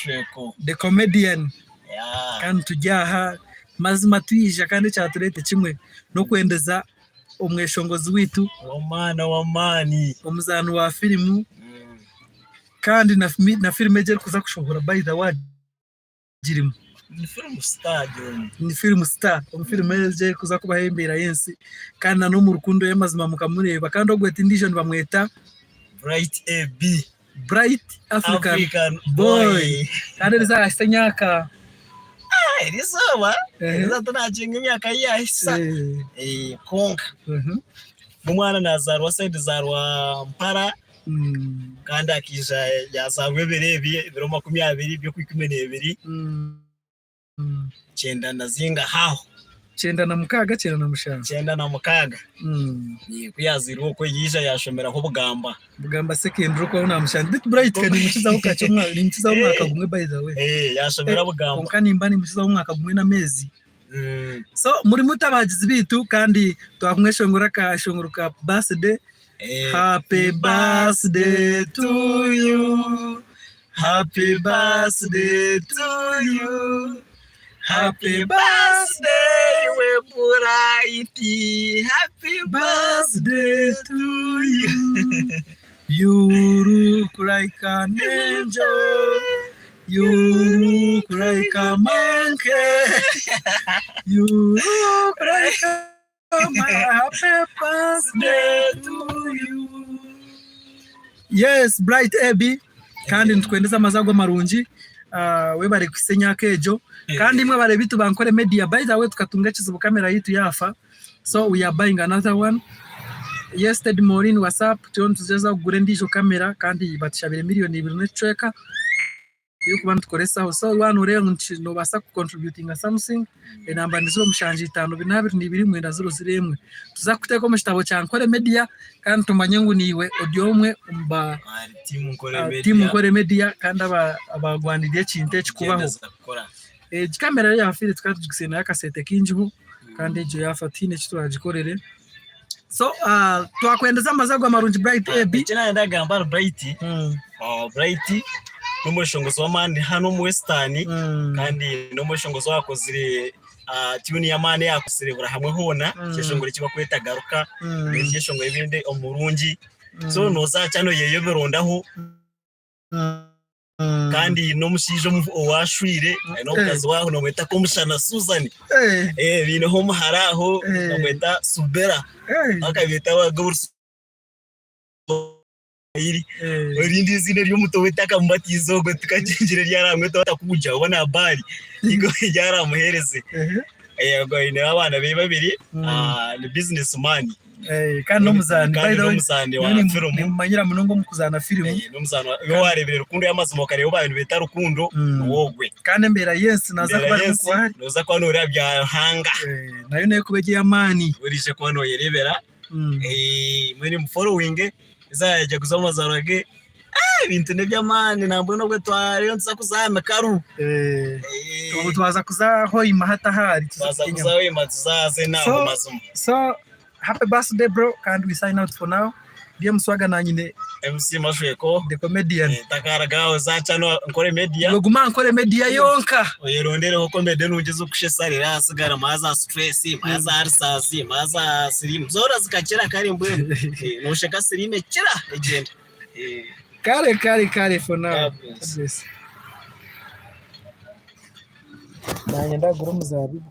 Mashweko. The comedian. Yeah. Kandi turi aha mazima twija kandi ekyatureeta kimwe n'okwendeza omweshongozi waitu W'amaani ow'amaani. omuzaani wa firimu kandi na, na firimu egi erikuza kushohora by the way agirimu. Ni firimu star agirimu. Ni firimu star omu firimu egi erikuza kubaho embeera y'ensi kandi na n'omu rukundo y'amazima mukamureeba kandi ogwo endiijo nibamweta Bright AB. Bright African, African Boy. Boy. Kandi eriizooba yahitsya emyaka Ah, eriizooba eriizooba tinakinga emyaka ei yahitsya Eh, Eh, kwonka n'omwana nazaarwa sayidi za Rwampara kandi akaija yazaarwa ebiro ebi ebiro 20 by'okwikumi n'ebiri 96 aho. 96, 97. 96. Ku yaazairwe okwo yaija yaashomeraho Bugamba. Bugamba secondary okwo ahu naamushanga. Beitu Bright ka niimukizaho kakye omwaka, niimukizaho omwaka gumwe by the way. Yaashomera Bugamba. Kwonka nimba niimukizaho omwaka gumwe n'ameezi. So muri muta abahagizi baitu kandi twakumweshongora akashongoro ka birthday. Happy birthday to you. Happy birthday to you. Happy birthday we Bright. Happy birthday to you. You look like an angel. You look like a monkey. You look like a happy birthday to you. Yes, Bright Abby. Kandi nitukwendeza amazago marungi. Uh, webare kuhisa emyaka egyo kandi imwe bare bitu bankore media by the way tukatunga ekizibu kamera yitu yafa so we are buying another one yes Ted Maureen what's up turiyo nitugyeza kugura endiijo kamera kandi batushabire miliyoni 2 n'ekicweka y'okuba nitukoresaho so waaba nooreeba ngu noobaasa ku contributinga something enamba ni 07 5 4 22 9 0 1 tuza kukuteeka omu kitabo kya Nkore Media kandi tumanye ngu niiwe ori omwe omu ba tiimu Nkore Media kandi abagwanire ekintu eki kubaho. Egi kamera yo yaafiire tukaba tugisiire nayo akasente kaingiho kandi egyo yaafa tihaine eki turaagikorere. So twakwendeza amazaagwa marungi Bright AB. Eki naayenda kugamba ahari Bright, Bright n'omweshongozi w'amaani hanu omu Western kandi n'omweshongozi owaakozire tune y'amaani eyaakozire buri hamwe hoona, ekyeshongoro eki barikweta Garuka, n'ebyeshongoro ebindi omurungi. So nooza aha channel ye obirondaho. Kandi n'omushaija owaashwire aine omukazi we aho noomweta Komushana Susan. Baineho omuhara aho bamweta Subera. Bakabeeta erindi eiziina ery'omuto we takamubatiize ogwo tikagyengire eryaramweta Batakuja oba Nabali niryo eryaramuheereze. Ogwo aineho abaana be babiri ni bizinesi maani. Kandi n'omuzaani Kandi by the way n'omuzaani wa nyowe firimu. nimumanyira munonga omu kuzaana firimu. N'omuzaani wa iwe waareebire Rukundo y'amazima okareeba ou baabaire nibeeta Rukundo niwe ogwe. Kandi embeera y'ensi naaza Embeera kuba arimu y'ensi kuba ahari. nooza kuba nooreeba bya Ruhanga. Nayo neekuba eri ey'amaani. Oriija kuba nooyereebera. Mbwenu muforowinge haza yaajaguza amazaarwa ge. Ebintu n'eby'amaani nambwenu obwe twariyo nituza kuza aha mikaru. Obwo twaza kuza Hoima hati ahari. Twaza kuza Hoima tuzaze naho mazima. So happy birthday bro kandi we sign out for now. Ndi Muswaga nanyine MC Mashweko the comedian. Takaraga aho za channel Nkore Media. Iwe guma Nkore Media yonka. Oyerondereho comedy nungi ez'okushesa reero ahasigara mwaza stress, mwaza ulcers, mwaza siriimu zoona zikakira kare mbwenu. Nosheka siriimu ekira egyenda. Kare kare kare for now. God bless. God bless. Nanye ndagura omuzabibu.